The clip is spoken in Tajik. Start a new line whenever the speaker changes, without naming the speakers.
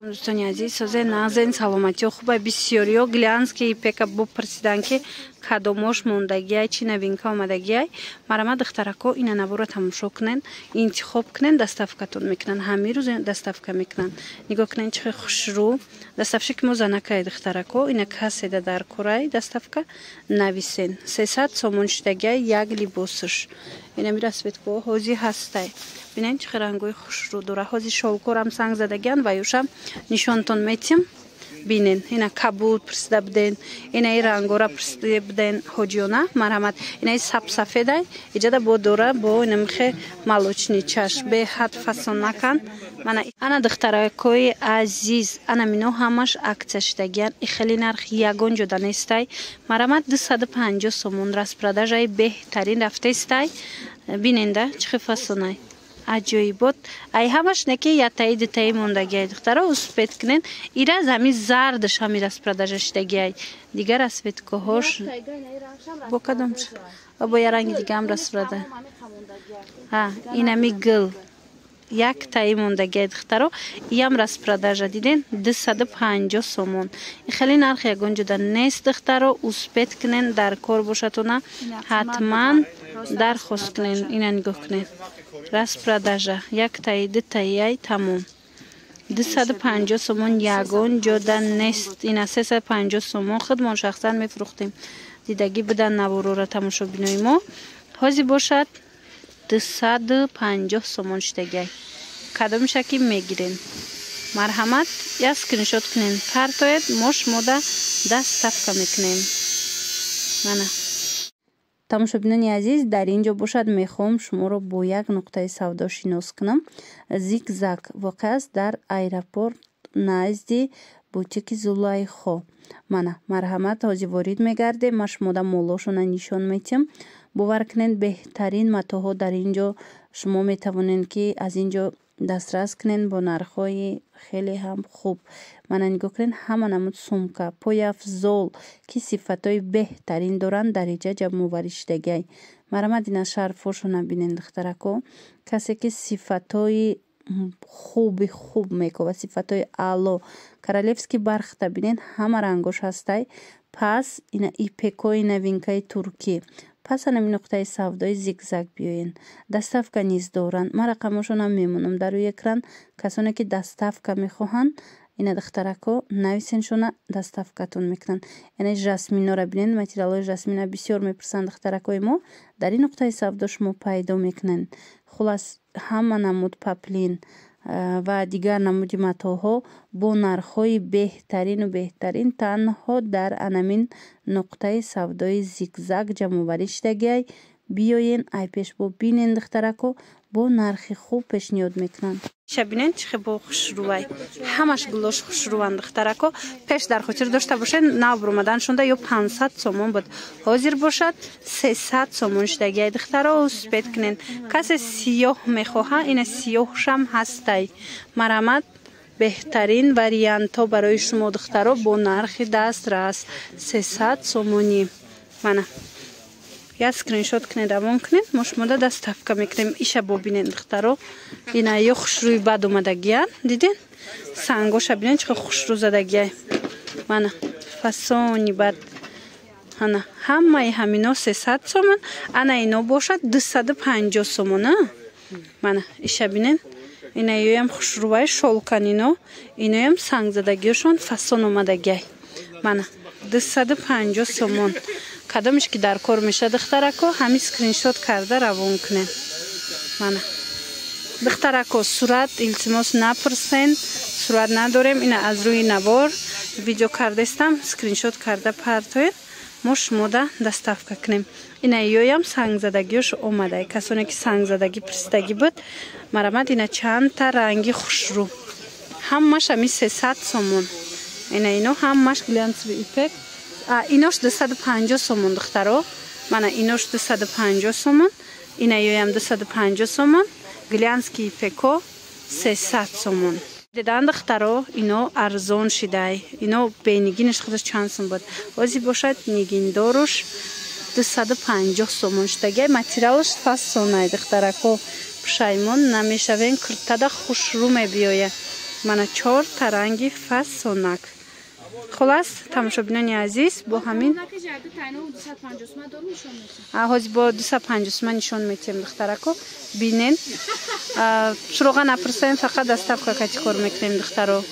Дӯстони азиз, созе назен, саломатиё хуба. Бисёриё глянцевый ипека бупурсидан, ки кадомош мондагиай, чӣ новинка омадагиай. Марама, духтарако, ина навора тамошо кунен, интихоб кунен, доставкатон мекунан. Ҳамин рӯз доставка мекунанд. Нигоҳ кунен, чӣ хел хушрӯ. Доставщик мо занакай, духтарако. Ина каседа дар кораи доставка, нависен. 300 сомон шудагиай як либосш. Инами расцветкаҳо ҳозир ҳастай. Бинен, чӣ хел рангҳои хушрӯ дора. Ҳозир шёлкорам санг задагиан ва юшам нишонтон метим, бинен. Ина кабуд пурсида буден, инаи рангора пурсида буден, ҳоҷиёна, марҳамат. Инаи сабсафедай иҷада бо дора, бо инамихе молочный чаш, беҳад фасонакан. Мана, ана, духтаракои азиз, ана мино ҳамаш акция шудагиян. И хеле нарх ягон ҷода нестай. Марҳамат, 250 сомон, распродажаи беҳтарин рафтестай. Биненда, чӣ хел фасонай, аҷоибот. Ай ҳамаш неки ятаи дутаи мондагиай, духтаро, успеть кунен. Ира ами зардаш ҳами распродажа шудагиай. Дигар расцветкаҳош бо кадом, бо я ранги дигаам распрода. Инами гул як таи мондагиай, духтаро, иам распродажа. Диден, 250 сомон. Хеле нарх ягон ҷода нест, духтаро, успеть кунен. Дар кор бошатона, ҳатман дархост кунен. Ина нигоҳ кунен, распродажа, яктаи дутаиай, тамом. 250 сомон ягон ҷода нест. Ина 350 сомон худмон шахсан мефурӯхтем. Дидагӣ будан наворора тамошобинои мо. Ҳозир бошад, 250 сомон шудагиай. Кадомиша ки мегирен, марҳамат, як скриншот кунен, партоед, мо шумода доставка мекунем. Мана, тамошобинони азиз, дар ин ҷо бошад, мехоҳам шуморо бо як нуқтаи савдо шинос кунам. Зигзаг воқеъ аст дар аэропорт, назди бутики Зулайхо. Мана, марҳамат, ҳозир ворид мегардем, ман шумода молошона нишон метиҳам. Бовар кунед, беҳтарин матоъҳо дар ин ҷо шумо метавонед, ки аз ин ҷо дастрас кунед бо нархҳои хеле ҳам хуб. Мана, нигоҳ кунед, ҳама намуд сумка, пойафзол, ки сифатҳои беҳтарин доранд, дар инҷа ҷамъоварӣ шудагиай. Марҳамат, ина шарфҳошона бинед, духтарако. Касе ки сифатҳои хуби хуб мекобад, сифатҳои аъло, королевский бархата бинед, ҳама рангош ҳастай. Пас ина ипекои новинкаи туркӣ. Пас анами нуқтаи савдои Зигзаг биёен. Доставка низ доранд. Ман рақамошонам мемонам дар рӯи экран. Касоне ки доставка мехоҳанд, ина, духтарако, нависеншона, доставкатон мекунанд. Яъне жасминора бинед, материалҳои жасмина бисёр мепурсанд духтаракои мо. Дар ин нуқтаи савдо шумо пайдо мекунед. Хулас, ҳама намуд поплин ва дигар намуди матоъҳо бо нархҳои беҳтарину беҳтарин танҳо дар анамин нуқтаи савдои Зигзаг ҷамъоварӣ шудагиай. Биёен, айпешбо бинен, духтарако, бо нархи хуб пешниҳод мекунанд. Ша бинен, чӣ хел бо хушрӯвай, ҳамаш гулош хушрӯванд, духтарако. Пеш дар хотир дошта бошед, нав буромадан шунда ё 500 сомон буд, ҳозир бошад, 300 сомон шудагиай. Духтаро, успеть кунен. Касе сиёҳ мехоҳа, ина сиёҳшам ҳастай. Марҳамат, беҳтарин вариантҳо барои шумо, духтаро, бо нархи дастрас, 300 сомонӣ. Мана, як скриншот кунед, равон кунед, мо шумода доставка мекунем. Иша бобинед, духтаро, ина ё хушрӯи бад омадагиян. Диден, сангоша бинед, чӣ хушрӯ задагиай. Мана, фасони бад. Ана ҳамаи ҳамино 300 сомон. Ана ино бошад, 250 сомон. Мана, иша бинед, ина ёям хушрӯвай, шёлкан ино. Иноям сангзадагиёшон фасон омадагиай. Мана, 250 сомон. Кадомеш ки дар кор меша, духтарако, ҳамин скриншот карда равон кунем. Мана, духтарако, сурат, илтимос, напурсен, сурат надорем. Ина аз рӯи навор видео кардастам, скриншот карда партоед, мо шумода доставка кунем. Ина ёям сангзадагиёш омада. Касоне ки сангзадагӣ пурсидагӣ буд, марамад, ина чандта ранги хушрӯ, ҳамаш ами 300 сомон. Ина ино ҳамаш глянцевый ипек. Инош 250 сомон, духтаро. Мана, инош 250 сомон, ина ёям 250 сомон, глянцевый ипеко 300 сомон. Дидан, духтаро, ино арзон шидай. Ино бенигинаш худаш чанд сум буд, ҳозир бошад, нигиндоруш 250 сомон шудагиай. Материалаш фасонай, духтарако, пушаймон намешавен. Куртада хушрӯ мебиёя. Мана, чорта ранги фасонак. Хулас, тамошобинони азиз, бо ҳамин ҳозир бо 250 сума нишон метиҳем. Духтарако, бинен, суроға напурсаем, фақат доставка кати кор мекунем, духтаро.